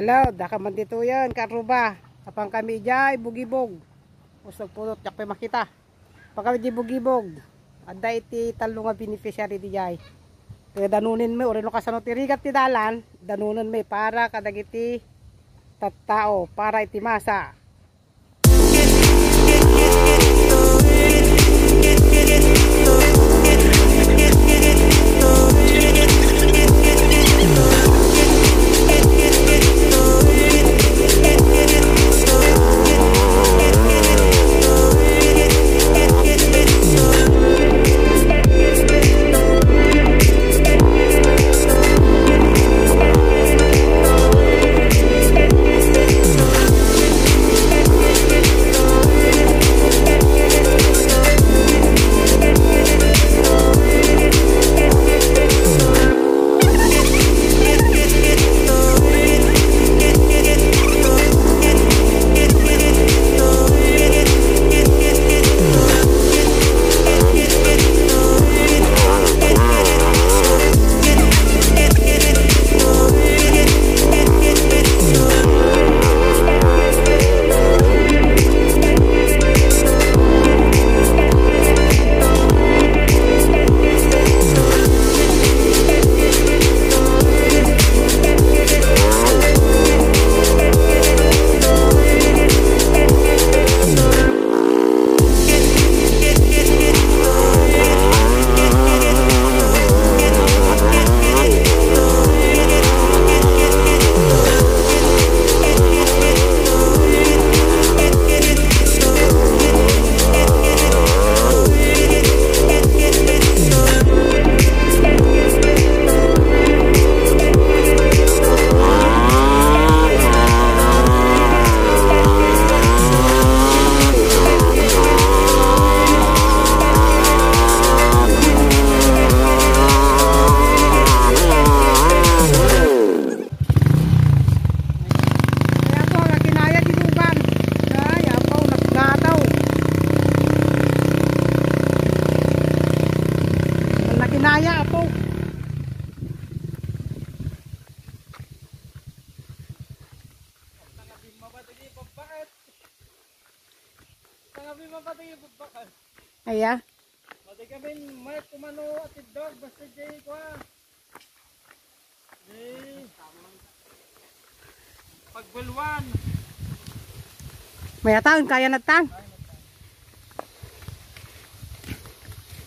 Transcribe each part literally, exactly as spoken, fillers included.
Hello, dakaman ditoyen, karuba. Apan kami idiay Bugibog. Usog pudot, diak pay makita. Pagkami di Bugibog, adda iti tallo nga beneficiary diay. Kaya danonenmi, uray no kasano ti rigat ti dalan, danonenmi para kadagiti tattao, para iti masa. Kaya po, ang nakinaya, dinugan. Ay, apaw, nagngataw. Ang nakinaya, apaw. Aya. Madi kami, Mark, kumano, atid dog, basta jay, kwa. Jay. Pagbuluan. Mayat ta, kaya na ta.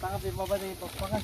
Tangabi, mabali, pagpangan.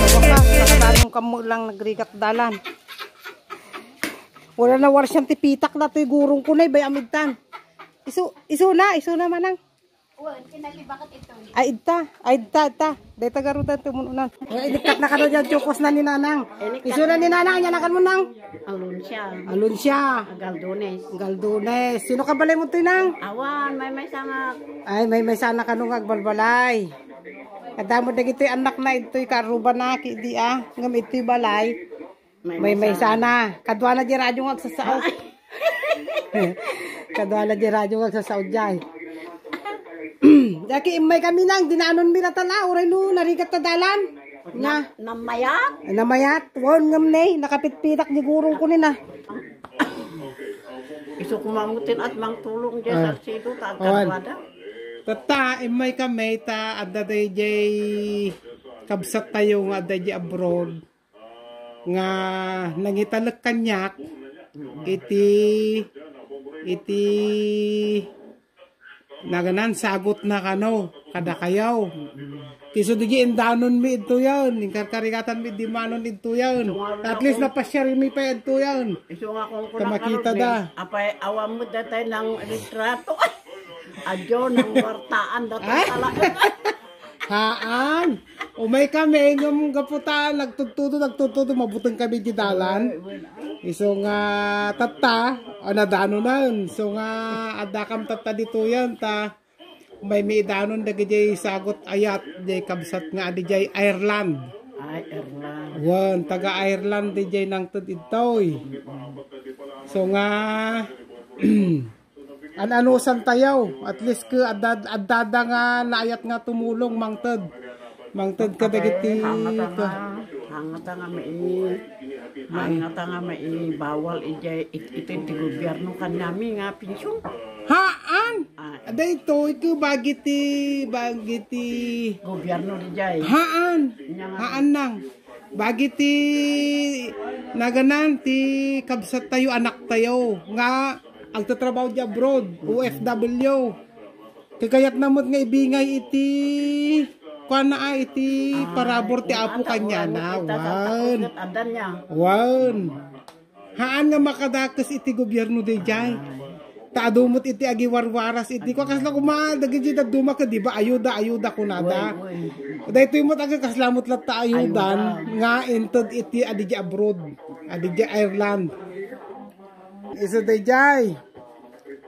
Sa wakas, nakadanong kammo lang nagrigat dalan. Wala na warsian ti pitak datoy gurong ko na, bay-am idtan. Isu, isu na, isu na manang. Wen, kinalibakat ito. Ay, idta. Ay, idta, idta. Dayta garudan tumununan. Ay, inikkat na kano dyan, chukos na ni Nanang. Inikkat. Isu na ni Nanang, yan akan mo, Nang. Alunsya. Alunsya. Galdones. Galdones. Sino ka balay mo to, Nang? Awan, may may sangak. Ay, may may sana kano nga agbalbalay. Kadamo dagitoy anak na itoy karuba na, kidi, ah. Ngam itoy balay. May, may sana. Kadua na di radyo nga agsasao. Kadua na di radyo nga agsasao, jay. Daki, may kami nang, dinanon mi ratan, ah, uray no, narigat ta dalan. Na. Namayat? Namayat. Wen ngem ne, nakapitpitak di gurong ko nina. Isu koma met ti at mangtulong diay Ah. Salcedo, ta Awan. Agkaduada. Tatta, immay kami, ta adda dayjay kabsat tayo nga adda dayjay abroad. Nga nangitalek kaniak iti, iti naganan sagot na kano, kadakayo. Isu digi indanon mi idtoyen, inkarkarigatan mi di manon idtoyen. At least napasiar mi pa idtoyen. Isu nga kung Ta makita da. Apay, awan mo datay ng litrato. Adyo, nang wartaan datay Ay! Talaga. Haan. Umay kami, ngem gapu ta, nagtudtudo, nagtudtudo, mabuteng kami di dalan. Isu nga tatta, a, nadanonan. Isu nga, adda kam tatta ditoyen, ta, umay mi idanon dagijay sagot ayat, jay kabsat nga, adijay Ireland. Ay, Ireland. Wen, taga Ireland, dijay nangted idtoy. Isu nga, An-anusan tayo. At least ke adda, addada nga naayat nga tumulong, mangted. Mangted ka dagiti Hangata nga, hangata nga mai-, hangata nga maibawal iti, it-, iti ti gobierno kaniami nga pensyon. Haan! Ah. Daytoy ke bagiti, bagiti Gobierno dijay. Haan! Nya nga Haan nang. Bagiti naganan ti kabsat tayo, anak tayo, nga agtatrabaho di abroad, O F W. Kagayatna met nga ibingay iti, kuana, ah, iti Ah, parabur ti Apo kaniana, wan. Wan. Haan nga makadakes iti gobierno dayjay. Ta adu met iti agiwarwaras iti kua, kasla koma dagiti dadduma ket di ba ayuda, ayuda kunada. Wen, wen. Daytoy met aga kasla met latta ayudan Ayuda. Nga inted iti adidi abroad, adidi Ireland. Isu dayjay.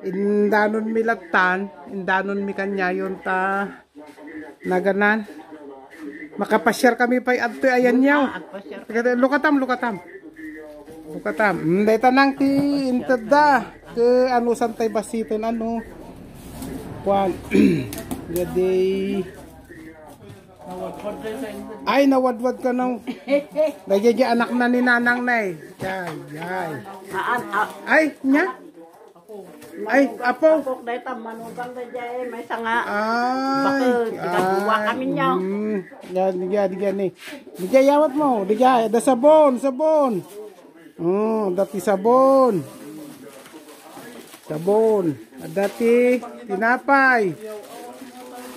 Indanon mi lattan, indanon mi kaniayon ta naganan. Makapasiar kami pay adtoy ayan yaw. Ah, agpasiar. Lukatam, lukatam. Lukatam. Mm, dayta nang ti intedda. Ke anusan tay basiten ano. Kuan. Gadi. Ay, nawadwad ka nang. Dayjay anak na ni nanang na eh. Ay, ay. Haan, ah, Ay, nya? Ay, apo. Apok dayta, manugang dayjay, maysa nga. Ay, Bakit? Ikaduwa ay, kami niya. Mm. Yan, yan, yan, eh. Dayjay, yawat mo. Dayjay, adda sabon, sabon. Mm, adda ti sabon. Sabon. Adda ti tinapay.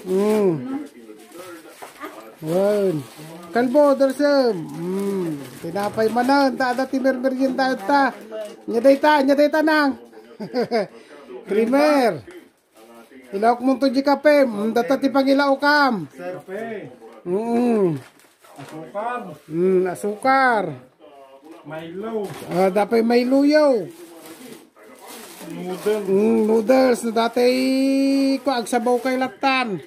Mm. Wen. Kalbo, darsem. Mm. Tinapay manen, ta adda ti mermerienda ta. Nya dayta, nya dayta nang. Creamer. Ilaok mo to di kape. Mm, data ti pangilaokam. Kape. Mm. Asukar. Mm, asukar. Milo. Ah, dapay Milo yo. Noodles. Mm, noodles. Dati ko agsabaw kay lattan.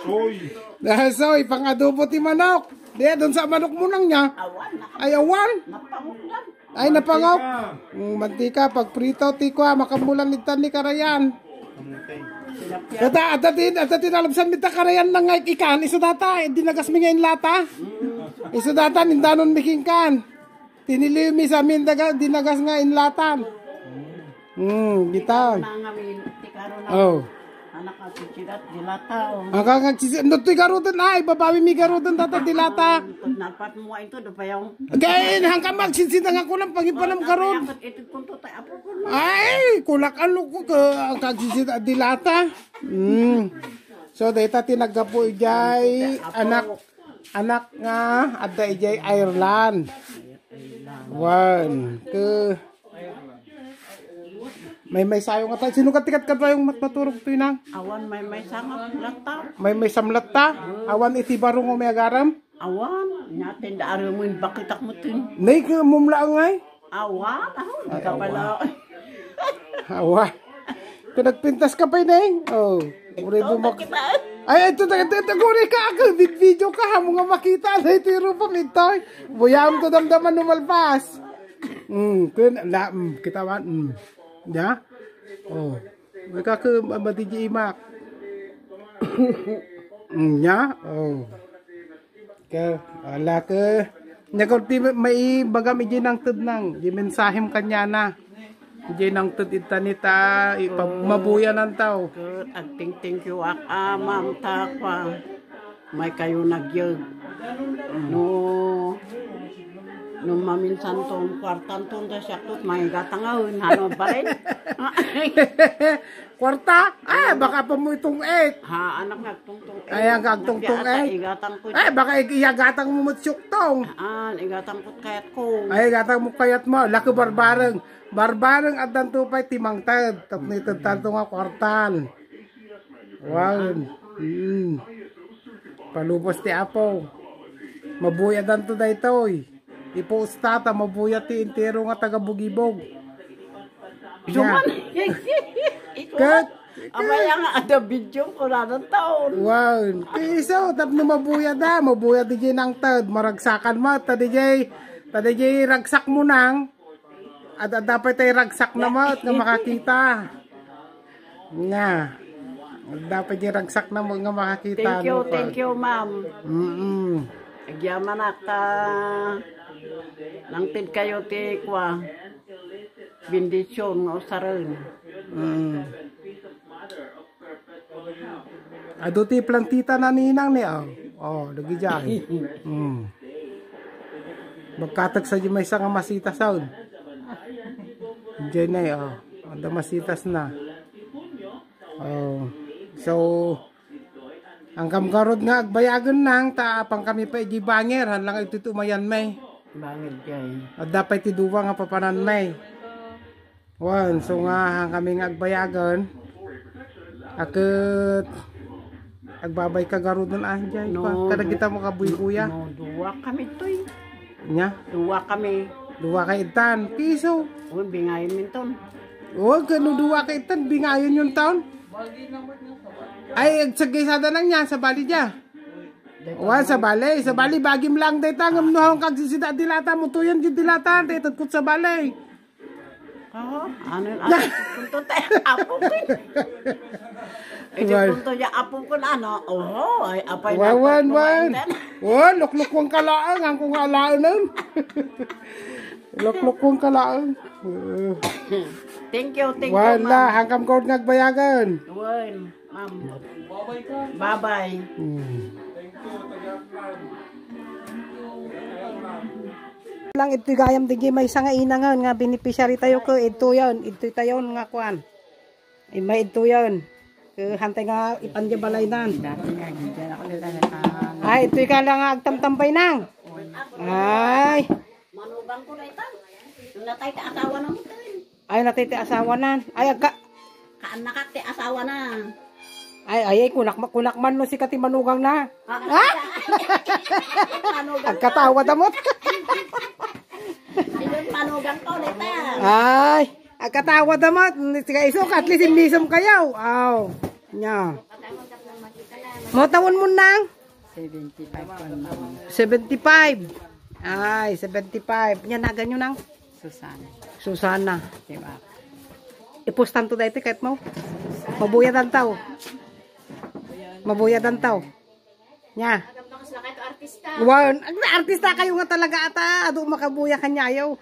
Soy. Dahil soy, pang-adobo ti manok. Di, doon sa manok mo nang niya. Awan. Ay, awan. Napanguklan. Ay, napangok. Mantika. Mm, mantika, pagprito, ti kua, makamulan ittan ni karayan. Kata, ata din, ata din, alabsan mi ta karayan na nga ikan, isu data, eh, dinagas mi nga inlata. Isu data, nindanon mi kingkan. Tiniliw mi sa amin daga, dinagas nga inlatan. Hmm, kita. Nangamin, ti karo na. Oh. Anak, at sigat, dilata, oh. Ang kang agsisi-, no, to'y garuden, ay, babawi mi garuden, tata, dilata. Napat mo ito, do pa yung Kaya, hangka magsinsin nga kulang, pangipanam garud. Ito, kunto, tayo, apo ko na. Ay, kulak, ano ko, ka, kagsisi, dilata. Mm. So, data tinagapo ijay, anak, anak nga, adda ijay Ireland. One, two, May, may sayo nga tayo. Sino ka tikat ka tayong mat-, maturog to, inang? Awan, may, may sangap latta. May, may samlatta? Awan iti barong o may agaram? Awan, nyaten da aram mo yung bakitak mo tin. Nay, ka mumla ngay? Awan, awan, di ka pala. Awa. Kung nagpintas ka pa, inay? Oh. Uri Ito, bumak- kita. Ay, ito, ito, ito, ito, guri ka, ako, vid-, video ka, ha, mo nga makita, na ito yung rupa, mintoy. Buyam to damdaman no malpas. Mm, kun, na, mm, kita wan, mm. Ya? Oh. May ka ke, ma-, matiji imak. Mm, ya? Oh. Ke, ala ke. Nya ko ti ma-, maibagam iji nangted nang, di mensahem kaniana. Diay nangted ita nita, ipa-, mabuyanan taw. Ket agting-thank you ak, ah, ma'am, ta kua, may kayo nagyeg. No, no maminsan ton, kuartan ton, ta siak tot, may gatangawen, hano, balay? Kuarta? Ah, baka pa mo itong eight. Ha, anak nga agtungtong eight. Ay, ang agtungtong eight. Igatang ko. Ay, baka ig-, iyagatang mo met siuktong. Ah, igatang ko kayat ko. Ay, igatang mo kayat mo. Laki barbareng. Barbareng addanto pay ti mangted. Tapno ited tanto nga kuartan. Wow. Mm. Palubos ti Apo. Mabuyadanto daytoy. Ipusta ta mabuya ti entero nga taga Bugibog. Isu man. Kat-, Amaya nga ada video ko na ng taon. Wow. Ti isu, tapno mabuya da. Mabuya di jay nangted. Maragsakan mo. Ta di jay, ta di jay ragsak mo nang. At, at dapat tay ragsak na mo at nga makakita. Nga. Dapat jay ragsak na mo nga makakita. Thank you, no, thank you, ma'am. Mm-mm. Agyaman ak ta nangted kayo ti kua. Bendisyon nga usaren. Mm. Adu ti plantita na ninang ni, oh. Oh, lagi dyan. Mm. Magkatag sa di maysa nga masitas, oh. Diyan na, oh. Ada masitas na. Oh. So, ang kamgarod nga agbayagen nang, ta apang kami pa iji banger, han lang iti tumayan may. Banger jay. At dapat ti duwa nga papanan may. Wan, so nga, han kami nga agbayagen. Aket, agbabay ka garudon, ah, jay. No, pa. Kada du-, kita mo kabuy-buya. No, duwa kami toy. Nya? Duwa kami. Duwa kay itan. Piso. Un, bingayon min ton. Huwag ka, no, duwa kay itan, bingayon yung taon. Ay, agsagay sada lang niya, sa bali niya. Wan, sa bali, sa bali, bagim lang dayta, ngem no, ang kagsisida dilata mo, tuyan di dilata, dayta kut sa bali. Oo, ano, ano, punto tayo, apong ko. Iti punto niya, apong ko na, ano, oho, ay, apay na, wan, wan. Wan, luklukwang kalaang, ang kung alaanam. Luklukwang kalaang. Thank you, thank you, wala, ma'am. Hangkam ko nga agbayagan. Wan. Ma'am. Babay. Hmm. Lang ito gayam di maysa nga inangan nga beneficiary tayo ko ito yon, ito tayon nga kuan. Ay, may ito yon. Ko hantay nga ipan di balay nan. Dati nga, gidiyan ako nila na. Ay, ito ka lang nga agtamtambay nang. Ay. Manugang ko na ito. Natay ka asawa na mo. Ay, natay ti asawa na. Ay, agka- Kaannakak ti asawa na. Ay, ay, ay, kunak, kunak man no sika ti manugang na. Ah, ah? Manugang na. Agkatawa damot. Ayun, manugang ko, neta. Ay, agkatawa damot. Sika iso, at least, immisum kayo. Aw, nya. Mo tawon mo nang? Seventy-five ko na. Seventy-five. Ay, seventy-five. Nya, naganyo nang? Susana. Susana. Diba? Ipustanto daytoy ket mo. Mabuyadantaw. Mabuyadantaw. Nya. Wow, artista kayo nga talaga ata. Adu makabuya kanya ayo.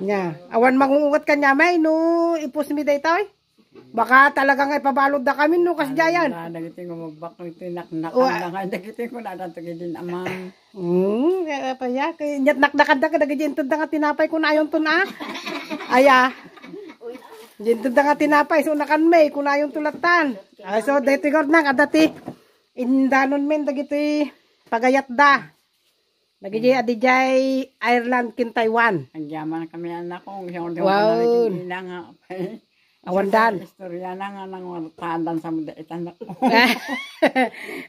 Nya. Awan mangungugat kanya may no ipus mi daytoy. Baka talaga nga ipabalod da kami no kasdiayan. Ano, dagiti nga magbakal iti naknakan da nga, dagiti nga nadantag idin amang. Hmm, kaya pa ya, kaya nyat nakdakan da kadagiti inted da nga tinapay ko na ayon ton, ah. Aya. Inted da nga tinapay, so nakan may, ko na ayon tulatan. Ay, so, deti gord nang, adati. Indanon men, dagiti pagayat da. Dagiti adijay Ireland ken Taiwan. Agyaman kami anak ko, siya ko. Wow. Ina nga. Awandan. Istorya na nga nang tandan sa mga itan ako.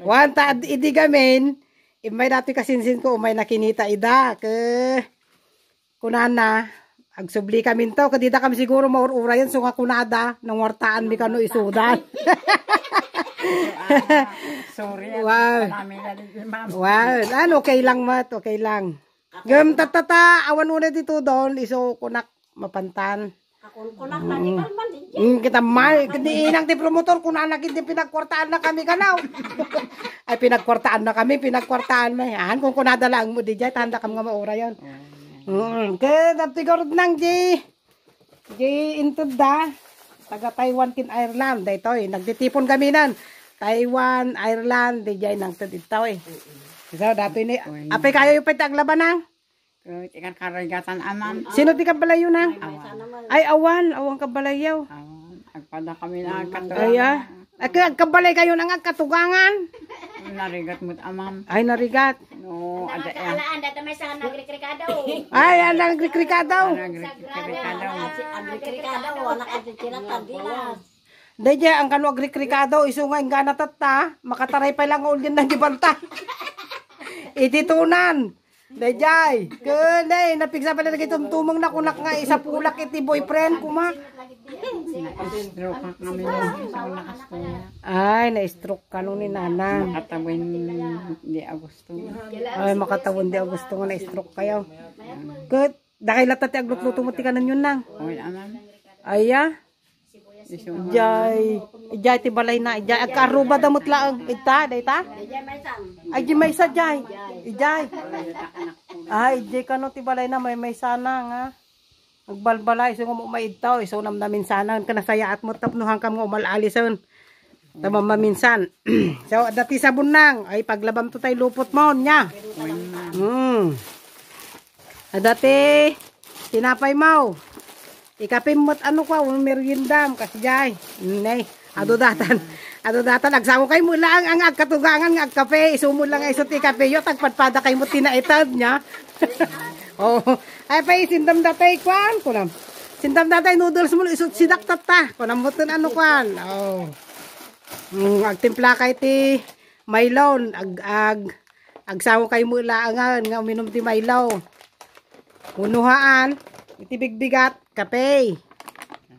Wan ta ad-, idi gamin, imay dati kasinsin ko, umay nakinita ida, ke, kunana, agsubli kami to, kadida kami siguro maur-urayan, so nga kunada, nang wartaan mi kano isudan. Sorry, wow. Ano, okay lang, Mat, okay lang. Ngem tattata, awan unay dito doon, iso kunak mapantan. Akon kunak na di kalman, di. Mm, kita mal, ni inang ti promotor, kunana ket pinagkwartaan na kami kanaw. Ay, pinagkwartaan na kami, pinagkwartaan na. Yan, kung kunada lang mo, di jay, tanda kam nga maura yan. Mm, kaya natigor nang di. Di inted da. Taga Taiwan ken Ireland. Daytoy. Nagtitipon kami nan. Taiwan, Ireland. Di jay nangted itoy. So, datoy ni. Apay kayo yung pwede aglabanang? Ket ikarkarigatan a, ma'am. Sino ti kabalayo na? Awan. Ay, awan. Awan kabalayo. Awan. Agpada kami na agkatlo. Ay, ah. Ay, kaya agkabalay kayo nang agkatugangan. Narigat mo't a, ma'am. Ay, narigat. No, ada ya. Alaan, data may sa nagrikrikado. Ay, ang nagrikrikado. Nagrikrikado. Nagrikrikado, anak ang chichilat, sardinas. Dayjay, ang kano agrikrikado, isu nga inggana tatta, makataray pa lang ulyan ng gibalta. Iti tunan. Dayjay, kunay, napigsa pala lagi tumtumong na kunak nga isapulak iti boyfriend kuma. Na-stroke kami ng isang lakas ko. Ay, na-stroke kano ni nana. Makatawen di Agosto. Ay, makatawen di Agosto nga na-stroke kayo. Ket, dakay latta ti aglutluto mo ti kanon yun nang. Oy, anan. Aya. Isu. Jay. Jay ti balay na. Jay, agkaruba damot laeng. Ita, dayta? Ay, di maysa, jay. Jay. Ay, jay kano ti balay na, may maysa na nga. Agbalbala, isu nga mo maidtaw, isu namnamin sana. Kanasayaat mo tapno hangkam nga umal-alisen. Tamam maminsan. So, dati sabon nang. Ay, paglabam to tay lupot mo, nya. Hmm. Adda ti tinapay mo. Ikapim met ano kwa, meriendam, kasjay. Nay, adu datan. Adu datan, agsango kay mo lang ang agkatugangan nga agkape. Isumo lang nga isu ti kape yo, tagpadpada kay mo tinaitan niya. Oh, ay pa isindam datay kwan, kunam. Sindam datay noodles mo, isut sidak tatta. Kunam mo tun ano kwan. Oh. Mm, agtimpla kay ti Milo, ag, ag, agsango kay mo laangan nga uminom ti Milo. Unuhaan, iti bigbigat, kape.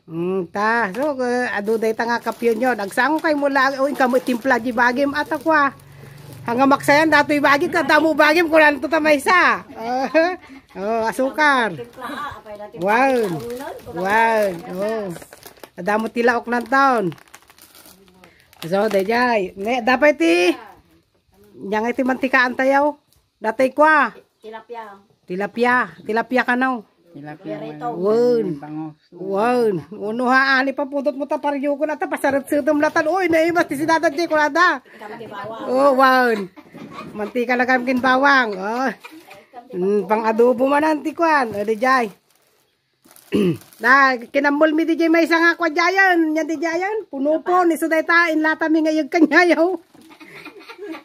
Mm, ta, so, eh, adu dayta nga kapiyon yon. Agsango kay mo laang, o, inka mo timpla di bagim, atakwa. Hanga maksayan, datoy bagim, kadamo bagim, kulanto ta maysa. Oh, asukar. Wow. Wow. Oh. Adamo ti laok nan taon. So, dayjay. Ne, dapat ti, yang iti mantikaan tayo. Datay kwa. Tilapia. Tilapia. Tilapia kanaw. Tilapia. Pirito. Wen. Bangus. Wen. Uno ha, ani pa pudot mo ta pariyukon at ta pasarut-sutum latan. Uy, naimas ti sinadad di kulada. Kami bawang. Oh, wen. Mantika na kami kin bawang. Oh. Mm, pang adobo manan ti kwan. O, dayjay. Na, kinambol mi di jay maysa nga kwadyayan. Nya di jayan. Puno po, ni so dayta, inlata mi nga iyag kanyayaw.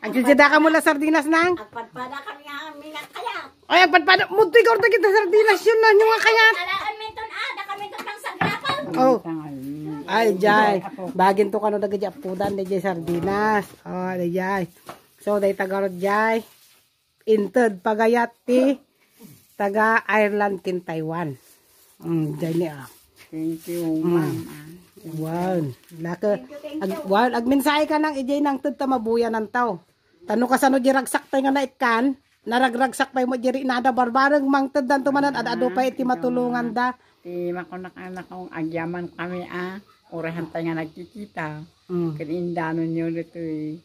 Agjajada ka mo la sardinas nang? Agpadpada kami nga, mi nga kayat. Ay, agpadpada. Mutoy ka orta kita sardinas yun na, yung nga kayat. Alaan minton, ah, da kami to pang saglapan. Oh. Ay, jay. Bagin to kano dagiti apudan, di jay sardinas. Oh, di jay. So, dayta garod jay. Inted pagayat ti taga Ireland ken Taiwan. Mm, dayni, ah. Thank you, ma'am, ah. Wan. Laka, ag, wan, agmensahe ka nang ijay nangted ta mabuyanan taw. Tano kasano di ragsak tay nga naikkan, naragragsak pay mo di rinada barbareng mangted dan tumanan ad-ado pay iti matulungan da. Ti makunak anak kong agyaman kami, ah. Uray hantay nga nagkikita. Mm. Ken indanon yo ditoy.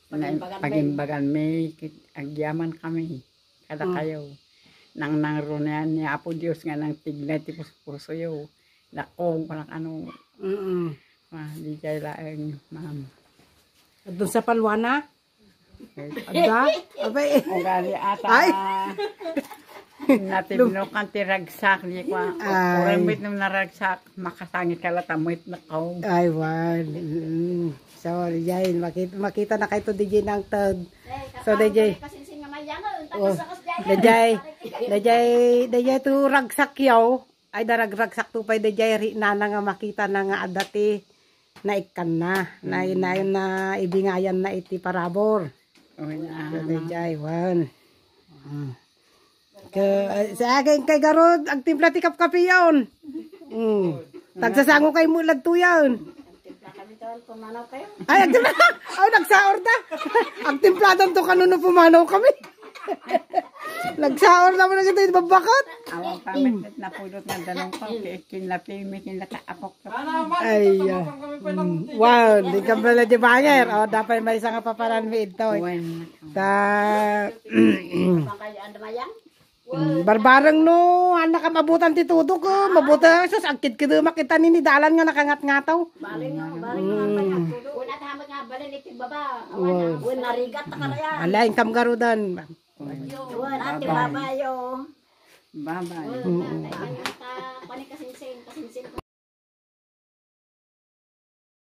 Na, pagimbagan mi, kit-, agyaman kami. Kada kayo. Nang nangrunian ni Apo Dios nga nang tigna ti puspuso yo. Dakong, parang ano. Mm-mm. Ah, di kay laeng, ma'am. Adun sa palwana? Adda? Abay. Ugali ata. Ay! Natibnokan ti ragsak, di kwa. Ay. Uray met nung naragsak, makasangit ka lata met nakaw. Ay, wan. Mm. So, yan. Makita, makita na kayo to, D J nang tag. So, D J. Oh, D J. D J, D J to ragsak yaw. Ay, daragragsak to pay, D J, ri nana nga makita na nga adda ti naikkan na. Na, na, na ibingayan na iti parabor. Oh, na. So, D J, wan. Mm. Ke, eh, sa akin kay garud, agtimpla ti kapkapiyon. Mm. Tagsasango kay mo lagtuyan. Ay, agtimpla. Aw, nagsaor ta. Agtimpladan to kanuno pumanaw kami. Nagsaor naman na kita yung babakat. Awang pamit napulot na danong ko. Kinlapi, may kinlata apok. Ay, ah. Mm. Wow, di ka pala di banger. O, dapat may isang paparan mi ito, eh. Wen. Ta, Bang kayo, ano ba yan? Mm, barbareng no, anak, mabutan ti tudok, oh, mabutan, sus, agkidkidemak ita nini dalan nga nakangatngataw. Baling, no, baling, no, ang panyagtudo. Una ta met nga balin iti baba. Awan, wow. Awan, narigat ta karaya. Ala, inkam garudan. Awan, ati babayo. Bye-bye. Awan, ta, ta, ta, kasinsin, kasinsin.